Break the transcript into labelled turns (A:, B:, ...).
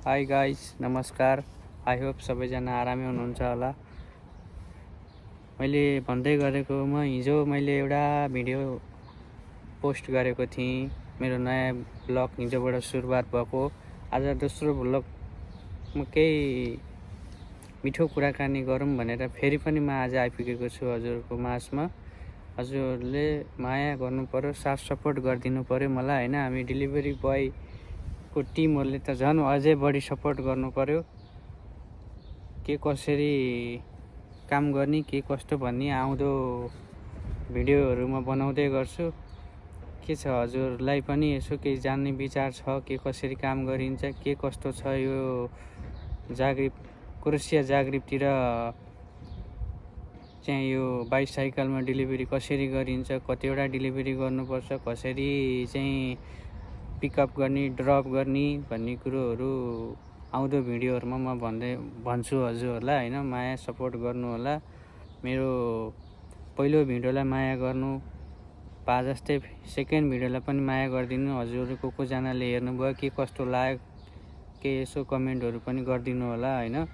A: High guys, नमस्कार। I hope सबैजना आरामै हुनुहुन्छ होला। मैले भन्दै गरेको हिजो मैले एउटा भिडियो पोस्ट गरेको थिएँ। मेरो नयाँ ब्लग हिजोबाट सुरुवात भएको। आज दोस्रो ब्लगमा केही मिठो कुराकानी गरौँ भनेर फेरि पनि म आज आइपुगेको छु हजुरको माझमा। हजुरले माया गर्नु पर्यो, साथ सपोर्ट गरिदिनु पर्यो मलाई हैन। हामी डेलिभरी बोय को टिमहरूले त झन् अझै बढी सपोर्ट गर्नु पर्यो। के कसरी काम गर्ने, के कस्तो भन्ने आउँदो भिडियोहरूमा बनाउँदै गर्छु। के छ हजुरलाई पनि यसो केही जान्ने विचार छ, के कसरी काम गरिन्छ, के कस्तो छ यो क्रोसिया जागृततिर चाहिँ यो बाइसाइकलमा डेलिभरी कसरी गरिन्छ, कतिवटा डेलिभरी गर्नुपर्छ, कसरी चाहिँ पिकअप गर्ने, ड्रप गर्ने भन्ने कुरोहरू आउँदो भिडियोहरूमा म भन्छु हजुरहरूलाई हैन। माया सपोर्ट गर्नु होला। मेरो पहिलो भिडियोलाई माया गर्नु पा जस्तै सेकेन्ड भिडियोलाई पनि माया गरिदिनु। हजुरहरू को जनाले हेर्नुभयो, के कस्तो लाग्यो, के यसो कमेन्टहरू पनि गरिदिनु होला हैन।